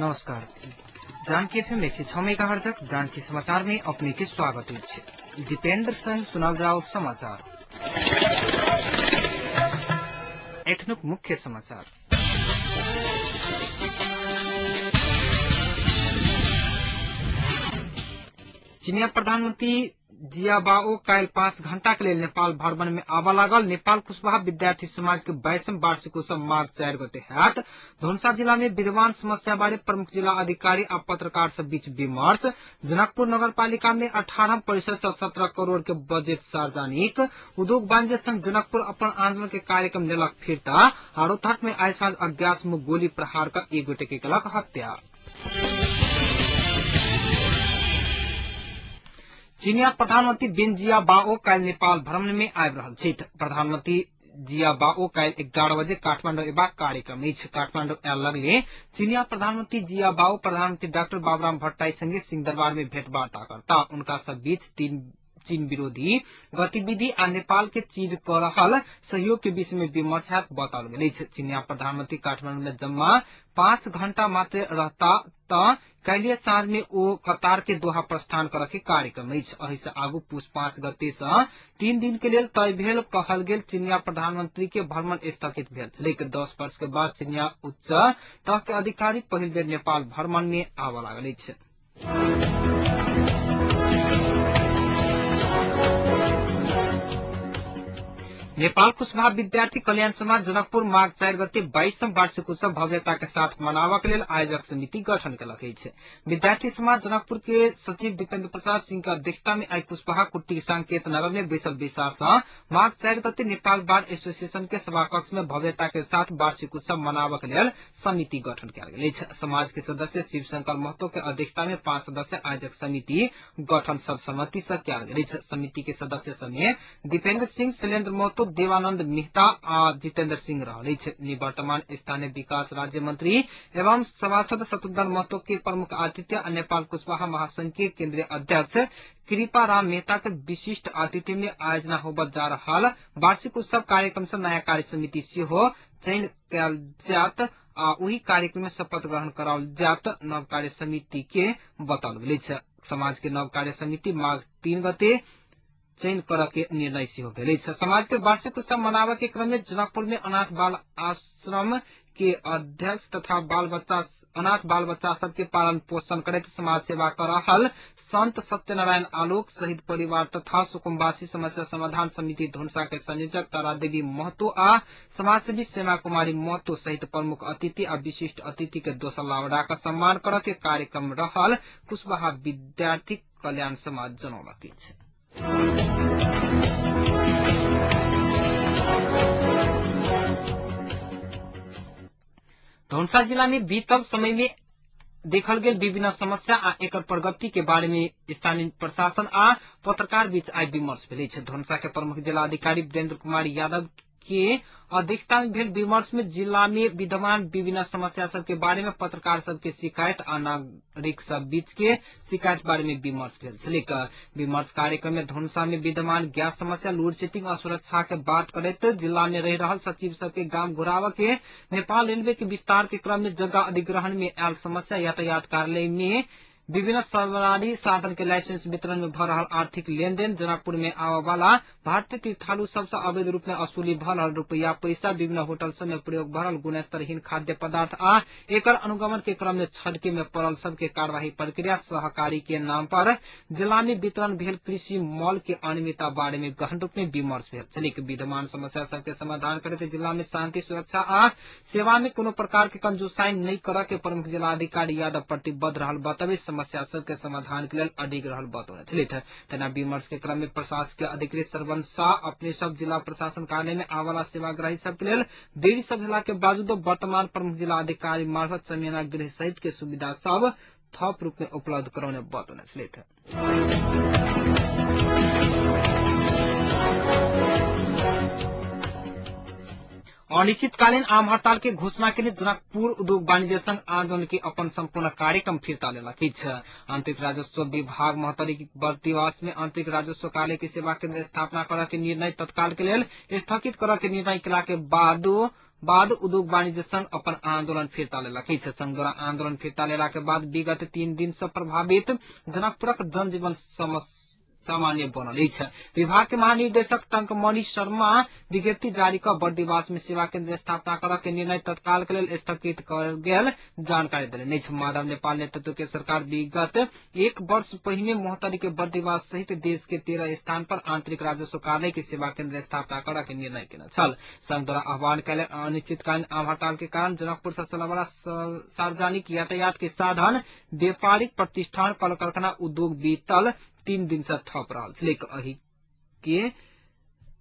नमस्कार, Janaki FM 106 megahertz Janaki समाचार में अपने के स्वागत अछि। दीपेंद्र संग सुनाल जाओ समाचार। एखनुक मुख्य समाचार। चीनिया प्रधानमंत्री जियाबाओ काल्हि 5 घंटा के लेल नेपाल भ्रमण में आबऽ लागल। नेपाल कुशवाहा विद्यार्थी समाज के 22म वार्षिकोत्सव माघ 4 गते हैत। धनुषा जिला में विद्यमान समस्या बारे प्रमुख जिला अधिकारी आ पत्रकार सब बीच विमर्श। जनकपुर नगरपालिका में 18 परिषद से 17 करोड़ के बजट सार्वजनिक। उद्योग वाणिज्य संघ जनकपुर अपन आंदोलन के कार्यक्रम लेलक फिर्ता। रौतहट में आइ साँझ अज्ञात समूह गोली प्रहार क एक गोटे के केलक हत्या। चीनिया प्रधानमंत्री बिन जिया बाओ काल्हि नेपाल भ्रमण में आबि रहल छथि। प्रधानमंत्री जिया बाओ काल्हि 11 बजे काठमाडौँ एबाक कार्यक्रम अछि। काठमाडौँ आयल लगले चीनिया प्रधानमंत्री जिया बाओ प्रधानमंत्री डाक्टर बाबूराम भट्टराई संगे सिंहदरबार में भेंटवार्ता करता। उनका सब बीच चीन विरोधी गतिविधि आ नेपाल के चीन क रहल सहयोग के विषय में विमर्श हैत बताओल गेल अछि। चीनिया प्रधानमंत्री काठमाडौँ में जम्मा 5 घंटा मात्र रहता त काल्हि साँझ में ओ कतार के दोहा प्रस्थान करऽ के कार्यक्रम अछि। एहि से आगू पुष 5 गते से 3 दिन के लेल तय भेल कहल गेल चीनिया प्रधानमंत्री के भ्रमण स्थगित भेल छलैक। 10 वर्ष के बाद चीनिया उच्च तह के अधिकारी पहिल बेर नेपाल भ्रमण में आबऽ लागल अछि। नेपाल कुशवाहा विद्यार्थी कल्याण समाज जनकपुर माघ 4 गते 22म वार्षिकोत्सव भव्यता के साथ मनाबऽ के लेल आयोजक समिति गठन केलक अछि। विद्यार्थी समाज जनकपुर के सचिव दीपेंद्र प्रसाद सिंह के अध्यक्षता में आई कुशवाहा कुट्टी संकेत नगर में बैसल बैसार से माघ 4 गते नेपाल बार एसोसिएशन के सभाकक्ष में भव्यता के साथ वार्षिकोत्सव मनाबऽ के लेल समिति गठन कयल गेल अछि। समाज के सदस्य शिवशंकर महतो के अध्यक्षता में 5 सदस्य आयोजक समिति गठन सर्वसम्मति से कयल गेल अछि। समिति के सदस्य समेत दीपेंद्र सिंह, शैलेन्द्र महतो, देवानंद मेहता आ जितेंद्र सिंह रहल अछि। निवर्तमान स्थानीय विकास राज्य मंत्री एवं सभासद शत्रुघ्न महतो के प्रमुख आतिथ्य आ नेपाल कुशवाहा महासंघ के केंद्रीय अध्यक्ष कृपा राम मेहता के विशिष्ट आतिथ्य में आयोजना होबय जा रहल वार्षिक उत्सव कार्यक्रम से नया कार्य समिति सेहो चयन कयल जायत आ ओहि कार्यक्रम में शपथ ग्रहण कराओल जायत नव कार्य समिति के बताओल गेल अछि। समाज के नव कार्य समिति माघ 3 गते चयन करऽ के निर्णय सेहो भेल अछि। समाज के वार्षिक उत्सव मनाबऽ के क्रम में जनकपुर में अनाथ बाल आश्रम के अध्यक्ष तथा अनाथ बाल बच्चा सबके पालन पोषण करैत समाज सेवा कर रहल संत सत्यनारायण आलोक शहीद परिवार तथा सुकुम्बासी समस्या समाधान समिति धनुषा के संयोजक तारा देवी महतो आ समाजसेवी सेमा कुमारी महतो सहित प्रमुख अतिथि आ विशिष्ट अतिथि के दोसर लावड़ा का सम्मान करऽ के कार्यक्रम रहल कुशवाहा विद्यार्थी कल्याण समाज जनौलक अछि। धनुषा जिला में बीतल समय में देखल गेल विभिन्न समस्या आ एकर प्रगति के बारे में स्थानीय प्रशासन आ पत्रकार बीच आइ विमर्श भेल अछि। धनुषा के प्रमुख जिला अधिकारी वीरेंद्र कुमार यादव के अध्यक्षता में भेल विमर्श में जिला में विद्यमान विभिन्न समस्या सब के बारे में पत्रकार सबके शिकायत आ नागरिक सब बीच के शिकायत बारे में विमर्श भेल छलैक। विमर्श कार्यक्रम में धनुषा में विद्यमान गैस समस्या, लोड सेटिंग आ सुरक्षा के बात करैत जिला में रह रहल सचिव सबके गाम घुराव के, नेपाल रेलवे के विस्तार के क्रम में जगह अधिग्रहण में आयल समस्या, यातायात कार्यालय में विभिन्न सवारी साधन के लाइसेंस वितरण में भ रहल आर्थिक लेनदेन, जनकपुर में आबय वाला भारतीय तीर्थालु सबसे अवैध रूप में वसूली भ रहल रुपया पैसा, विभिन्न होटल सब में प्रयोग भ रहल गुणस्तरहीन खाद्य पदार्थ आ एकर अनुगमन के क्रम में छड़के में पड़ल सबके कार्यवाही प्रक्रिया, सहकारी के नाम पर जिला में वितरण भेल कृषि मॉल के अनियमितता बारे में गहन रूप में विमर्श भेल छलैक। विद्यमान समस्या सबके समाधान करैत जिला में शांति, सुरक्षा आ सेवा में कोनो प्रकार के कंजूसाई नहीं करऽ के प्रमुख जिलाधिकारी यादव प्रतिबद्ध रहल बतबैत समस्या सबके समाधान के लेल अडिग रहल बतौने छलथि। तेना विमर्श के क्रम में प्रशासकीय अधिकृत श्रवण शाह अपने सब जिला प्रशासन कार्यालय में आवाला सेवाग्राही सबके लेल देरी सब भेला के बावजूद वर्तमान प्रमुख जिला अधिकारी मार्फत समियाना गृह सहित के सुविधा सब थप रूप में उपलब्ध करौने बतौने छलथि। अनिश्चितकालीन आम हड़ताल के घोषणा के लिए जनकपुर उद्योग वाणिज्य संघ आंदोलन के अपन संपूर्ण कार्यक्रम फिर्ता लेलक अछि। आंतरिक राजस्व विभाग महोत्तरी बर्दिवास में आंतरिक राजस्व कार्यालय के सेवा केन्द्र स्थापना करऽ के निर्णय तत्काल के लेल स्थगित करऽ के निर्णय केला के बाद बाद उद्योग वाणिज्य संघ अपन आंदोलन फिर्ता लेलक अछि। संघ द्वारा आंदोलन फिर्ता लेला के बाद विगत 3 दिन से प्रभावित जनकपुरक जनजीवन सामान्य बनल अछि। विभाग के महानिदेशक टंकमणि शर्मा विज्ञप्ति जारी क बर्दिवास में सेवा केन्द्र स्थापना करऽ के निर्णय तत्काल के लेल स्थगित कयल गेल जानकारी देलनि अछि। माधव नेपाल नेतृत्व के सरकार विगत 1 वर्ष पहिने मोहतरी के बर्दिवास सहित देश के 13 स्थान पर आंतरिक राजस्व कार्यालय के सेवा केन्द्र स्थापना करऽ के निर्णय केने छल। संघ द्वारा आह्वान कयल अनिश्चितकालीन आम हड़ताल के कारण जनकपुर से चलयवला सार्वजनिक यातायात के साधन, व्यापारिक प्रतिष्ठान, कल कारखाना, उद्योग बीतल 3 दिन से ठप रहल छलैक।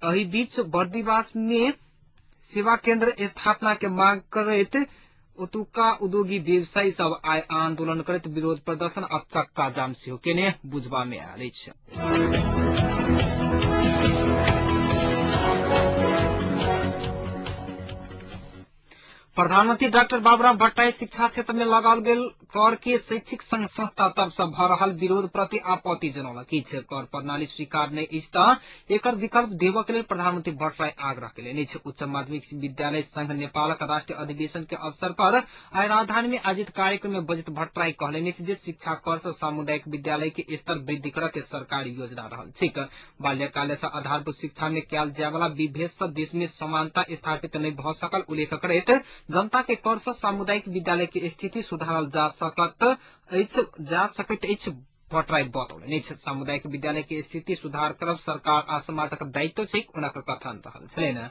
एहि बीच बर्दिवास में सेवा केंद्र स्थापना के मांग करैत ओतुका उद्योगी व्यवसायी सब आइ आंदोलन करैत विरोध प्रदर्शन आ चक्का जाम सेहो केने बुझबा में आयल अछि। प्रधानमंत्री डाक्टर बाबूराम भट्टराई शिक्षा क्षेत्र में लगाओल गेल कर के शैक्षिक संघ संस्था तरफ से भ रहल विरोध प्रति आपत्ति जनौलक अछि। कर प्रणाली स्वीकार नहि अछि त एकर विकल्प देबऽ के लेल प्रधानमंत्री भट्टराई आग्रह केलनि अछि। उच्च माध्यमिक विद्यालय संघ नेपालक राष्ट्रीय अधिवेशन के अवसर पर आइ राजधानी में आयोजित कार्यक्रम में बजैत भट्टराई कहलनि अछि जे शिक्षा कर से सामुदायिक विद्यालय के स्तर वृद्धि करऽ के सरकारी योजना रहल छैक। बाल्यकाल से आधारभूत शिक्षा में कयल जायवला विभेद से देश में समानता स्थापित नहि भऽ सकल उल्लेख करैत जनता के कर से सामुदायिक विद्यालय के स्थिति सुधारल जा सकैत अछि भट्टराई बतौलनि अछि। सामुदायिक विद्यालय के स्थिति सुधार करब सरकार आ समाजक दायित्व छैक, हुनक कथन रहल छलनि।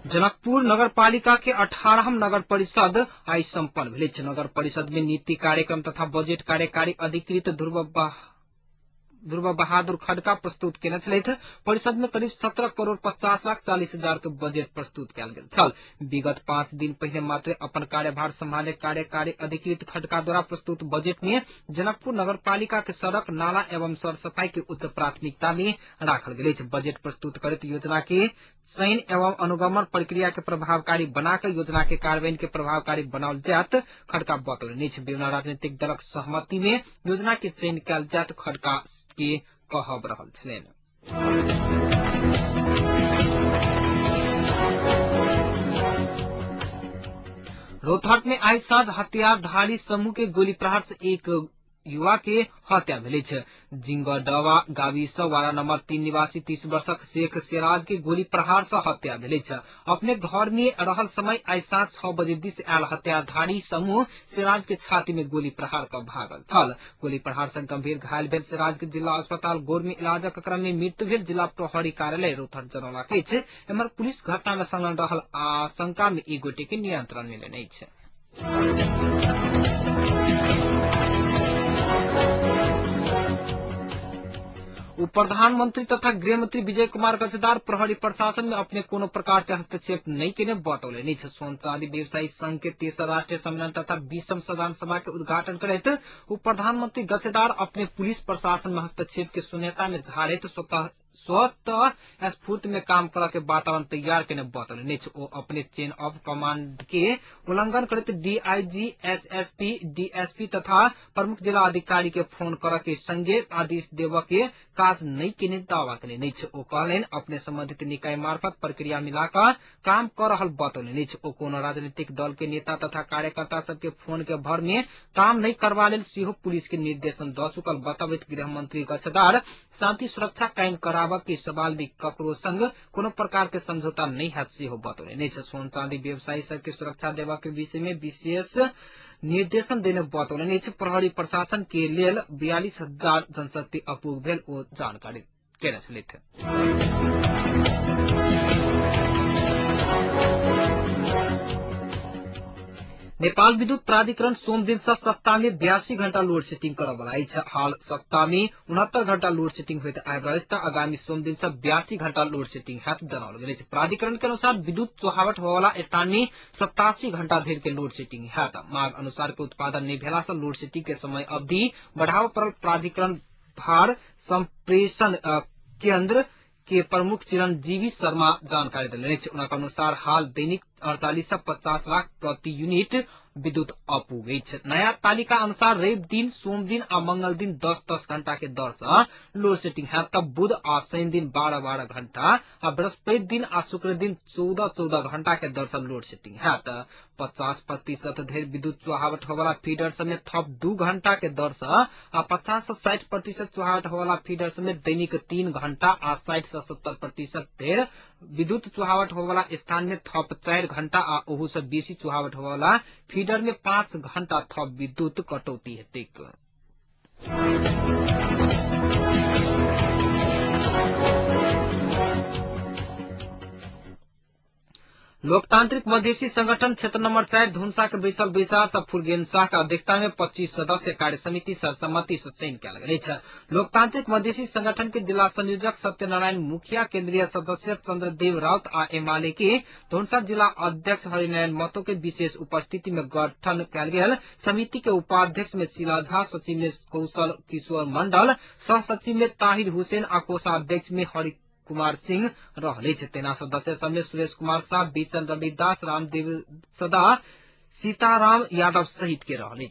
जनकपुर नगरपालिका के 18वां नगर परिषद आइ सम्पन्न भेल अछि। नगर परिषद में नीति कार्यक्रम तथा बजेट कार्यकारी अधिकृत ध्रुव बहादुर खड़का प्रस्तुत केने छलथि। परिषद में करीब 17 करोड़ 50 लाख 40 हजार के बजट प्रस्तुत कयल गेल छल। विगत 5 दिन पहिले मात्र अपन कार्यभार सम्हाले कार्यकारी अधिकृत खड़का द्वारा प्रस्तुत बजट में जनकपुर नगरपालिका के सड़क, नाला एवं सर सफाई के उच्च प्राथमिकता में राखल गेल अछि। बजट प्रस्तुत करैत योजना के चयन एवं अनुगमन प्रक्रिया के प्रभावकारी बनाकर योजना के कार्यान्वयन के प्रभावकारी बनाओल जायत खड़का बतौलनि अछि। विभिन्न राजनीतिक दलक सहमति में योजना के चयन कयल जायत खड़का के कहब रहल छलनि। रोहतक में आइ साँझ हथियारधारी समूह के गोली प्रहार से एक युवा के हत्या भेल अछि। जिंगडवा गाविस वारा नंबर 3 निवासी 30 वर्षक शेख सिराज के गोली प्रहार से हत्या भेल अछि। अपने घर में रहल समय आइ साँझ 6 बजे दिस आयल हत्याधारी समूह सिराज के छाती में गोली प्रहार क भागल छल। गोली प्रहार से गंभीर घायल भेल सिराज के जिला अस्पताल गोर में इलाजक क्रम में मृत्यु भेल जिला प्रहरी कार्यालय रोहतक जनौलक अछि। एम्हर पुलिस घटना में संलग्न रहल आशंका में एक गोटे के नियंत्रण में लेने अछि। उप प्रधानमंत्री तथा गृहमंत्री विजय कुमार गच्छदार प्रहरी प्रशासन में अपने कोनो प्रकार के हस्तक्षेप नहीं केने बतौलनि अछि। सोन चांदी व्यवसायी संघ के तेसर राष्ट्रीय सम्मेलन तथा 20वां साधारण सभा के उद्घाटन करैत उप प्रधानमंत्री गच्छदार अपने पुलिस प्रशासन में हस्तक्षेप के शून्यता में झाड़ैत स्वतः स्फूर्त में काम करऽ के वातावरण तैयार केने बतौलनि अछि। ओ अपने चेन ऑफ कमांड के उल्लंघन करैत डीआईजी, एसएसपी, डीएसपी तथा प्रमुख जिला अधिकारी के फोन करऽ के संगे आदेश देबऽ के काज नहि केने दावा केलनि अछि। ओ कहलनि अपने संबंधित निकाय मार्फत प्रक्रिया मिलाकऽ काम कऽ रहल बतौलनि अछि। ओ कोनो राजनीतिक दल के नेता तथा कार्यकर्ता सबके फोन के भर में काम नहि करबा लेल सेहो पुलिस के निर्देशन दऽ चुकल बतबैत गृहमंत्री गच्छदार शांति सुरक्षा कायम कराबऽ के सवाल में ककरो संग कोनो प्रकार के समझौता नहीं हैत सेहो बतौलनि अछि। सोन चांदी व्यवसायी सबके सुरक्षा देबऽ के विषय में विशेष निर्देशन देने बतौलनि अछि। प्रहरी प्रशासन के लेल 42,000 जनशक्ति अपूग भेल ओ जानकारी केने छलथि। नेपाल विद्युत प्राधिकरण सोम दिन से सप्ताह में 82 घंटा लोड सेटिंग करऽ अछि। हाल सप्ताह में 69 घंटा लोड सेटिंग होइत आबि रहल अछि त आगामी सोम दिन से 82 घंटा लोड सेटिंग हैत जनाओल गेल अछि। प्राधिकरण के अनुसार विद्युत चोहावट होवला स्थान में 87 घंटा धरि के लोड सेटिंग हैत। मांग अनुसार के उत्पादन नहि भेला से लोड सेटिंग के समय अवधि बढ़ाव पड़ल प्राधिकरण भार संप्रेषण केन्द्र के प्रमुख चिरंजीवी शर्मा जानकारी देलनि अछि। हुनक अनुसार हाल दैनिक 48 से 50 लाख प्रति यूनिट विद्युत अपुगैछ। नयाँ तालिका अनुसार रवि दिन, सोम दिन आ मंगल दिन 10-10 घण्टा के दर से लोड सेटिंग हैत त बुध आ शनि दिन 12-12 घण्टा आ बृहस्पति दिन आ शुक्र दिन 14-14 घण्टा के दर से लोड सेटिंग हैत। 50% धरि विद्युत चुहावट होवला फीडर सब में थप 2 घण्टा के दर से आ 50 से 60% चुहावट होवला फीडर सब में दैनिक 3 घण्टा आ 60 से 70% धरि विद्युत चुहावट होवला स्थान में थप 4 घण्टा आ ओहू से बेसी चुहावट होवला फीडर में 5 घण्टा थप विद्युत कटौती हेतैक। लोकतांत्रिक मधेसी संगठन क्षेत्र नंबर 4 धुनसा के बैसल बैसार से फुलगेन शाह के अध्यक्षता में 25 सदस्य कार्य समिति सर्वसम्मति से चयन कयल गेल अछि। लोकतांत्रिक मधेसी संगठन के जिला संयोजक सत्यनारायण मुखिया, केंद्रीय सदस्य चंद्रदेव राउत आ एमाले के धुनसा जिला अध्यक्ष हरिनारायण महतो के विशेष उपस्थिति में गठन कयल गेल समिति के उपाध्यक्ष में शिला झा, सचिव में कौशल किशोर मंडल, सह सचिव में ताहिर हुसैन आ कोषाध्यक्ष में हरि कुमार सिंह रहले। तेना सदस्य सबमे सुरेश कुमार शाह, बीचन रवि दास, रामदेव सदा, सीताराम यादव सहित के रहले।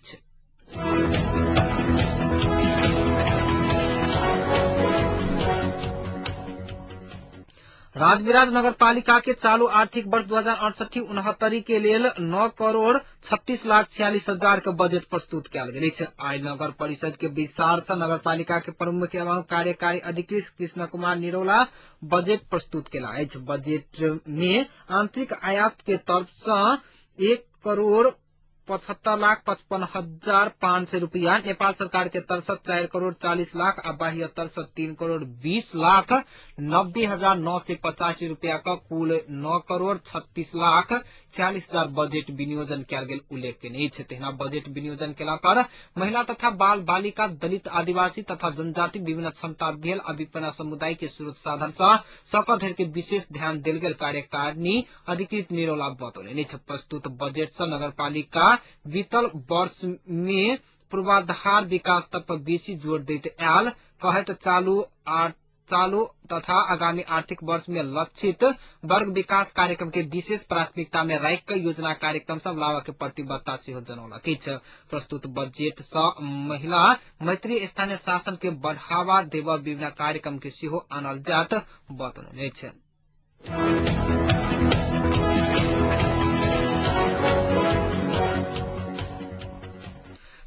राजविराज नगरपालिका के चालू आर्थिक वर्ष 2068-69 के लेल 9,36,46,000 के बजट प्रस्तुत कयल गेल अछि। आइ नगर परिषद के बैसार से नगरपालिका के प्रमुख एवं कार्यकारी अधिकृत कृष्ण कुमार निरौला बजट प्रस्तुत केला अछि। बजट में आंतरिक आयात के तरफ से 1,75,55,500 रुपया, नेपाल सरकार के तरफ से 4,40,00,000 आ बाह्य तरफ से 3,20,90,985 रुपया का कुल 9,36,46,000 बजट विनियोजन कयल गेल उल्लेख केने अछि। तहिना बजट विनियोजन केला पर महिला तथा बाल बालिका, दलित, आदिवासी तथा जनजाति, विभिन्न क्षमता भेल आ विपन्न समुदाय के स्रोत साधन से सकल धरि के विशेष ध्यान देल गेल कार्यकारिणी अधिकृत निरौला बतौलनि अछि। प्रस्तुत बजट से नगरपालिका बीतल वर्ष में पूर्वाधार विकास तर्फ बेसी जोर दैत आयल कहैत चालू तथा आगामी आर्थिक वर्ष में लक्षित वर्ग विकास कार्यक्रम के विशेष प्राथमिकता में राखि कऽ योजना कार्यक्रम सब लाबऽ के प्रतिबद्धता सेहो जनौलक अछि। प्रस्तुत बजट सँ महिला मैत्री स्थानीय शासन के बढ़ावा देबऽ विभिन्न कार्यक्रम के सेहो आनल जायत बतौलनि अछि।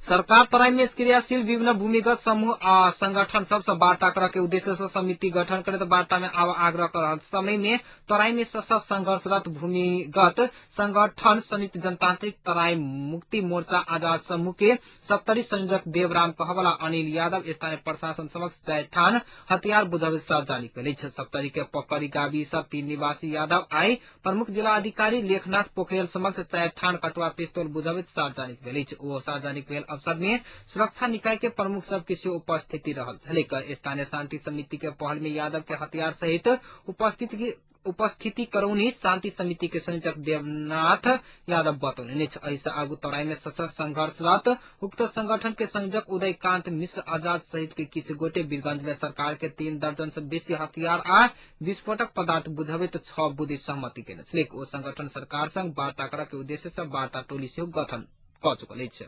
सरकार तराई में क्रियाशील विभिन्न भूमिगत समूह आ संगठन सब से वार्ता करऽ के उद्देश्य से समिति गठन करैत वार्ता में आब आग्रह कर रहल समय में तराई में सशस्त्र संघर्षरत भूमिगत संगठन संयुक्त जनतांत्रिक तराई मुक्ति मोर्चा आजाद समूह के सप्तरी संयोजक देवराम कहवला अनिल यादव स्थानीय प्रशासन समक्ष जैठान हथियार बुझाबैत सार्वजनिक भेल अछि। सप्तरी के पकड़ी गावी सब 3 निवासी यादव आई प्रमुख जिला अधिकारी लेखनाथ पोखरेल समक्ष चायठान कटुआ पिस्तौल बुझाबैत सार्वजनिक भेल अछि। ओ सार्वजनिक भेल अवसर में सुरक्षा निकाय के प्रमुख सब के सेहो उपस्थिति रहल छलैक। स्थानीय शांति समिति के पहल में यादव के हथियार सहित उपस्थिति करौनी शांति समिति के संयोजक देवनाथ यादव बतौलनि अछि। एहि से आगू तराई में सशस्त्र संघर्षरत उक्त संगठन के संयोजक उदयकांत मिश्र आजाद सहित के किछु गोटे वीरगंज में सरकार के 3 दर्जन से बेसी हथियार आ विस्फोटक पदार्थ बुझाबैत 6 बुद्धि सहमति केने छलैक। ओ संगठन सरकार संग वार्ता करऽ के उद्देश्य से वार्ता टोली सेहो गठन कऽ चुकल अछि।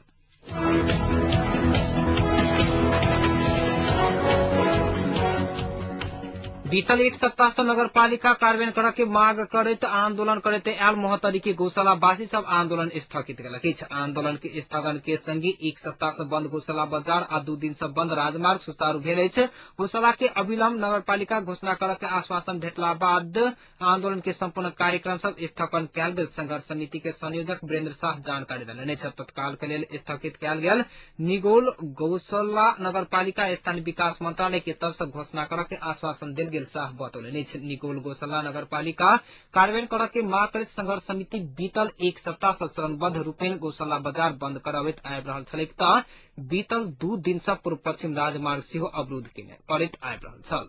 बीतल 1 सप्ताह से नगरपालिका कार्यान्वयन करऽ के मांग करैत आंदोलन करैत आयल महोत्तरी के गौशालावासी सब आंदोलन स्थगित केलक अछि। आंदोलन के स्थगन के संगे 1 सप्ताह से बंद गौशाला बाजार आ 2 दिन से बंद राजमार्ग सुचारू भेल अछि। गौशाला के अविलंब नगरपालिका घोषणा करऽ के आश्वासन भेटला बाद आंदोलन के संपूर्ण कार्यक्रम सब स्थगन कयल गेल संघर्ष समिति के संयोजक वीरेन्द्र शाह जानकारी देलनि अछि। तत्काल के लेल स्थगित कयल गेल निगोल गौशाला नगरपालिका स्थानीय विकास मंत्रालय के तरफ से घोषणा करऽ के आश्वासन देल गेल शाह बतौलनि अछि। निगोल गौशाला नगरपालिका कार्यान्वयन करऽ के मांग करैत संघर्ष समिति बीतल 1 सप्ताह से चरणबद्ध रूपेण गौशाला बाजार बंद करबैत आबि रहल छलैक त बीतल 2 दिन से पूर्व पश्चिम राजमार्ग सेहो अवरुद्ध केने करैत आबि रहल छल।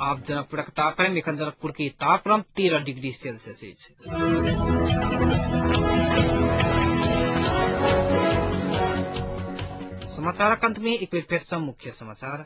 आब जनकपुरक तापक्रम, एखन जनकपुर के तापक्रम 13 डिग्री सेल्सियस अछि। समाचारक अंत में एक बेर फेर मुख्य समाचार।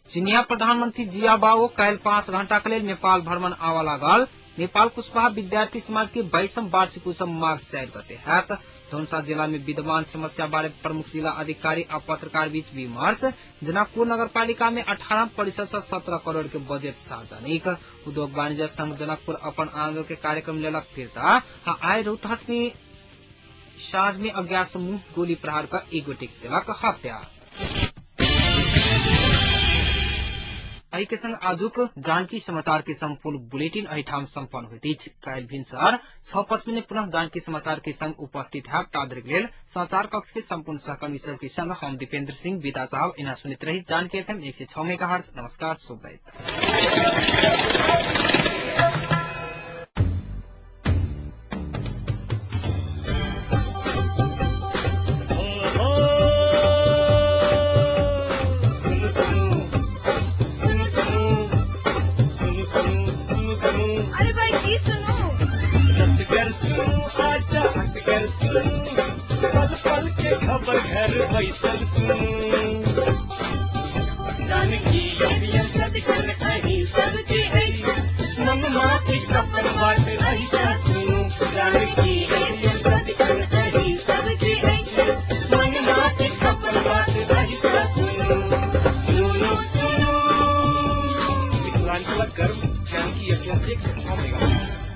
चिनिया प्रधानमंत्री जिया बाओ काल्हि 5 घंटा के लेल नेपाल भ्रमण आवा लागल। नेपाल कुशवाहा विद्यार्थी समाज के 22 वार्षिक उत्सव माघ 4 गते हैत। धनुषा जिला में विद्यमान समस्या बारे प्रमुख जिला अधिकारी आ पत्रकार बीच विमर्श। जनकपुर नगरपालिका में 18 परिषद से 17 करोड़ के बजेट सार्वजनिक। उद्योग वाणिज्य संघ जनकपुर अपन आंदोलन के कार्यक्रम लेलक फिर्ता। आइ रौतहट में साँझ में अज्ञात समूह गोली प्रहार कर एक गोटे देलक हत्या। एहि के संग आजुक जानकी समाचार के संपूर्ण बुलेटिन एहिठाम सम्पन्न होइत अछि। काल्हि भिनसर 6:55 पुनः जानकी समाचार के संग उपस्थित हैब। ताधरिक लेल समाचार कक्ष के संपूर्ण सहकर्मी सब के संग हम दीपेंद्र सिंह विदा चाहब। एना सुनैत रही जानकी एफएम 106 मेगाहर्ट्ज। नमस्कार, शुभ राति। पल पल के खबर घर बैसल सुनू, जानकी सदकर अहीं सबके अछि, मनमा के खबर बात ऐसा सुनू, जानकी सदकर अहीं सबके अछि, मनमा के खबर बात ऐसा सुनू, सुनू सुनू। मिथिलांचलक गर्व जानकी एफएम 106 मेगाहर्ट्ज।